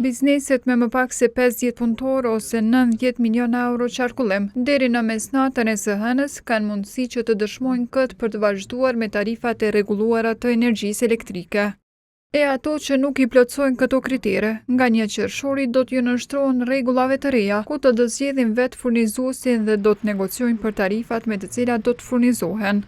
Bizneset me më pak se 50 punëtorë ose 90 milionë euro qarkullim, deri në mesnatën e së hënës kanë mundësi që të dëshmojnë këtë për të vazhduar me tarifat e rregulluara të energjisë elektrike. E ato që nuk i plotësojnë këto kritere, nga 1 qershori do t'ju nënshtrohen rregullave të reja, ku do të zgjedhin vetë furnizuesin dhe do të negociojnë për tarifat me të cilat do të furnizohen.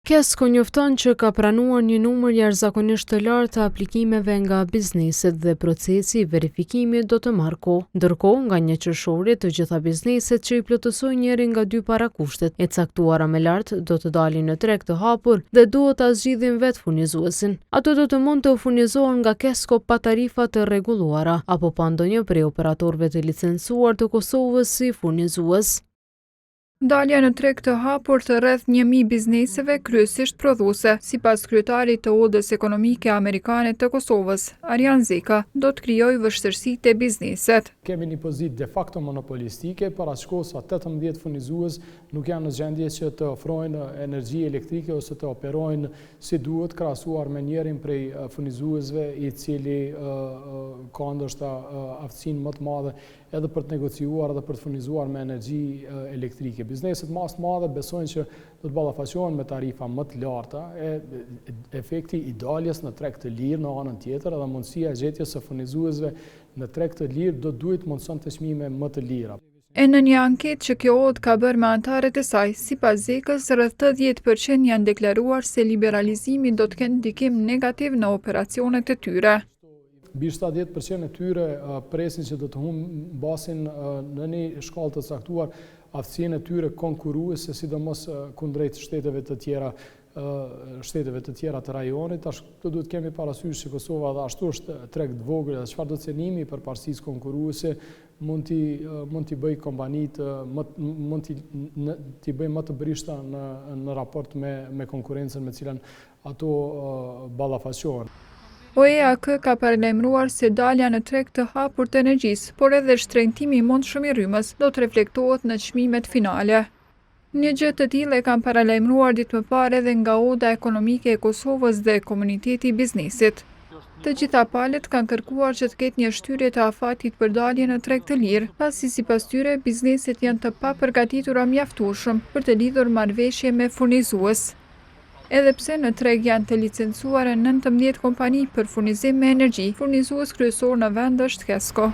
KESCO njofton që ka pranuar një numër jashtëzakonisht të lartë të aplikimeve nga bizneset dhe procesi i verifikimit do të marrë kohë. Ndërkohë, nga 1 qershori, të gjitha bizneset që i plotësojnë njërin nga dy parakushtet e caktuara më lart do të dalin në treg të hapur dhe duhet ta zgjidhin vetë furnizuesin. Ato do të mund të furnizohen nga KESCO pa tarifa të rregulluara apo pa ndonjë prej operatorëve të licencuar të Kosovës si furnizues. Dalja në treg të hapur të rreth 1000 bizneseve, kryesisht prodhuese, sipas kryetarit të Odës Ekonomike Amerikane të Kosovës, Arjan Zeka, do të krijojë vështirësi te bizneset. Kemi një pozitë de facto monopolistike, për aq kohë sa 18 furnizues nuk janë në gjendje që të ofrojnë energji elektrike ose të operojnë si duhet krahasuar me njërin prej furnizuesve i cili ka ndoshta aftësinë më të madhe edhe për të negociuar edhe për të furnizuar me energji elektrike. Bizneset masë të madhe besojnë që do të ballafaqohen me tarifa më të larta, e efekti i daljes në treg të lirë në anën tjetër edhe mundësia e gjetjes së furnizuesve në treg të lirë do duhet të mundësonte çmime më të lira. E në një anketë që kjo odë ka bërë me anëtarët e saj, sipas Zekës, rreth 80% janë deklaruar se liberalizimi do të ketë ndikim negativ në operacionet e tyre. Mbi 70% e tyre presin që do të humbasin në një shkallë të caktuar aftësinë e tyre konkurruese, sidomos kundrejt shteteve të tjera shteteve të tjera të rajonit. Tash këtu duhet kemi parasysh që Kosova edhe ashtu është treg të vogël dhe çfarëdo cenimi i përparësisë konkurruese mund t'i mund t'i bëjë kompanitë më mund t'i t'i bëjë më të brishta në në raport me me konkurrencën me cilën ato ballafaqohen. OEAK ka paralajmëruar se dalja në treg të hapur të energjisë, por edhe shtrenjtimi i mundshëm i rrymës, do të reflektohet në çmimet finale. Një gjë të tillë e kanë paralajmëruar ditë më parë edhe nga Oda Ekonomike e Kosovës dhe komuniteti i biznesit. Të gjitha palët kanë kërkuar që të ketë një shtyrje të afatit për dalje në treg të lirë, pasi sipas tyre bizneset janë të papërgatitura mjaftueshëm për të lidhur marrëveshje me furnizues. Edhe pse në treg janë të licencuara 19 kompani për furnizim me energji, furnizues kryesor në vend është KESCO.